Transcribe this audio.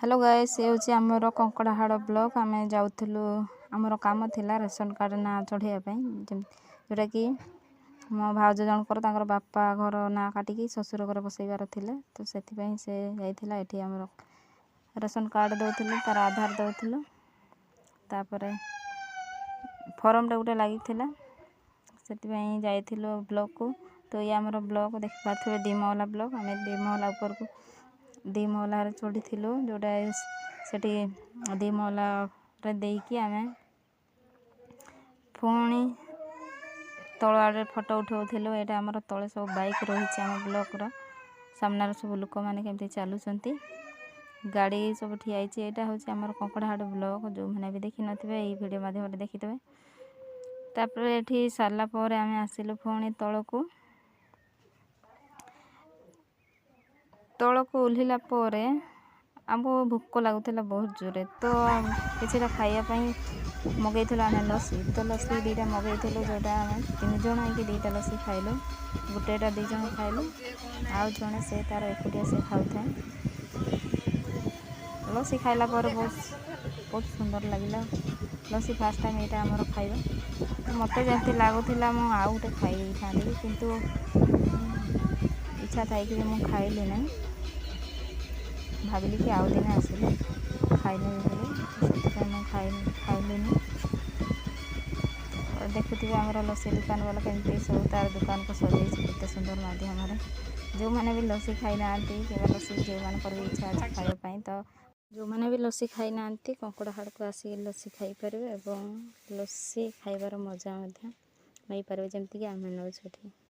Hello guys, ଏ ହେଉଛି ଆମର Kankadahad block. ଆମେ ଯାଉଥିଲୁ, ଆମର କାମ ଥିଲା ରେସନ କାର୍ଡ଼ ନାଁ ଚଢ଼େଇବା ପାଇଁ, ଯେମିତି ଯେଉଁଟାକି ମୋ ଭାଉଜ ଜଣଙ୍କର ତାଙ୍କର ବାପା ଘର ନାଁ କାଟିକି ଶ୍ୱଶୁର ଘର ବସେଇବାର ଥିଲା। ତ ସେଥିପାଇଁ ସେ ଯାଇଥିଲା। ଏଠି ଆମର ରେସନ କାର୍ଡ଼ ଦେଉଥିଲୁ, ତାର ଆଧାର ଦେଉଥିଲୁ, ତାପରେ ଫର୍ମଟା ଗୋଟେ ଲାଗିଥିଲା, ସେଥିପାଇଁ ଯାଇଥିଲୁ ବ୍ଲକ୍କୁ। ତ ଇଏ ଆମର ବ୍ଲକ୍ ଦେଖିପାରୁଥିବେ, 2 ମହଲା ବ୍ଲକ୍। ଆମେ 2 ମହଲା ଉପରକୁ, 2 ମହଲାରେ ଚଢ଼ିଥିଲୁ, ଯେଉଁଟା ସେଠି 2 ମହଲାରେ ଦେଇକି ଆମେ ପୁଣି ତଳ ଆଡ଼େ ଫଟୋ ଉଠାଉଥିଲୁ। ଏଇଟା ଆମର ତଳେ ସବୁ ବାଇକ୍ ରହିଛି। ଆମ ବ୍ଲକ୍ର ସାମ୍ନାରେ ସବୁ ଲୋକମାନେ କେମିତି ଚାଲୁଛନ୍ତି, ଗାଡ଼ି ସବୁ ଠିଆ ହେଇଛି। ଏଇଟା ହେଉଛି ଆମର କଙ୍କଡ଼ାହାଡ଼ ବ୍ଲକ୍। ଯେଉଁମାନେ ବି ଦେଖିନଥିବେ, ଏଇ ଭିଡ଼ିଓ ମାଧ୍ୟମରେ ଦେଖିଥିବେ। ତାପରେ ଏଠି ସାରିଲା ପରେ ଆମେ ଆସିଲୁ ପୁଣି ତଳକୁ। ତଳକୁ ଓହ୍ଲିଲା ପରେ ଆମକୁ ଭୋକ ଲାଗୁଥିଲା ବହୁତ ଜୋରେ, ତ କିଛିଟା ଖାଇବା ପାଇଁ ମଗେଇଥିଲୁ ଆମେ ଲସି। ତ ଲସି 2ଟା ମଗେଇଥିଲୁ, ଯେଉଁଟା ଆମେ 3 ଜଣ ହେଇକି 2ଟା ଲସି ଖାଇଲୁ। ଗୋଟେଟା 2 ଜଣ ଖାଇଲୁ, ଆଉ ଜଣେ ସେ ତାର ଏକୁଟିଆ ସେ ଖାଉଥାଏ। ଲସି ଖାଇଲା ପରେ ବହୁତ ବହୁତ ସୁନ୍ଦର ଲାଗିଲା ଲସି। ଫାର୍ଷ୍ଟ ଟାଇମ୍ ଏଇଟା ଆମର ଖାଇବା। ତ ମୋତେ ଯେମିତି ଲାଗୁଥିଲା ମୁଁ ଆଉ ଗୋଟେ ଖାଇ ଦେଇଥାନ୍ତି, କିନ୍ତୁ ଇଚ୍ଛା ଥାଇକି ବି ମୁଁ ଖାଇଲି ନାହିଁ। ଭାବିଲି କି ଆଉ ଦିନେ ଆସିଲେ ଖାଇନେବି ବୋଲି, ସେଥିପାଇଁ ମୁଁ ଖାଇଲିନି। ଦେଖୁଥିବେ ଆମର ଲସି ଦୋକାନ ବାଲା କେମିତି ସବୁ ତାର ଦୋକାନକୁ ସଜେଇଛି କେତେ ସୁନ୍ଦର ମାଧ୍ୟମରେ। ଯେଉଁମାନେ ବି ଲସି ଖାଇନାହାନ୍ତି କିମ୍ବା ଲସି ଯେଉଁମାନଙ୍କର ବି ଇଚ୍ଛା ଅଛି ଖାଇବା ପାଇଁ, ତ ଯେଉଁମାନେ ବି ଲସି ଖାଇନାହାନ୍ତି, କଙ୍କଡ଼ାହାଡ଼କୁ ଆସିକି ଲସି ଖାଇପାରିବେ ଏବଂ ଲସି ଖାଇବାର ମଜା ମଧ୍ୟ ନେଇପାରିବେ, ଯେମିତିକି ଆମେ ନେଉଛୁ ଏଠି।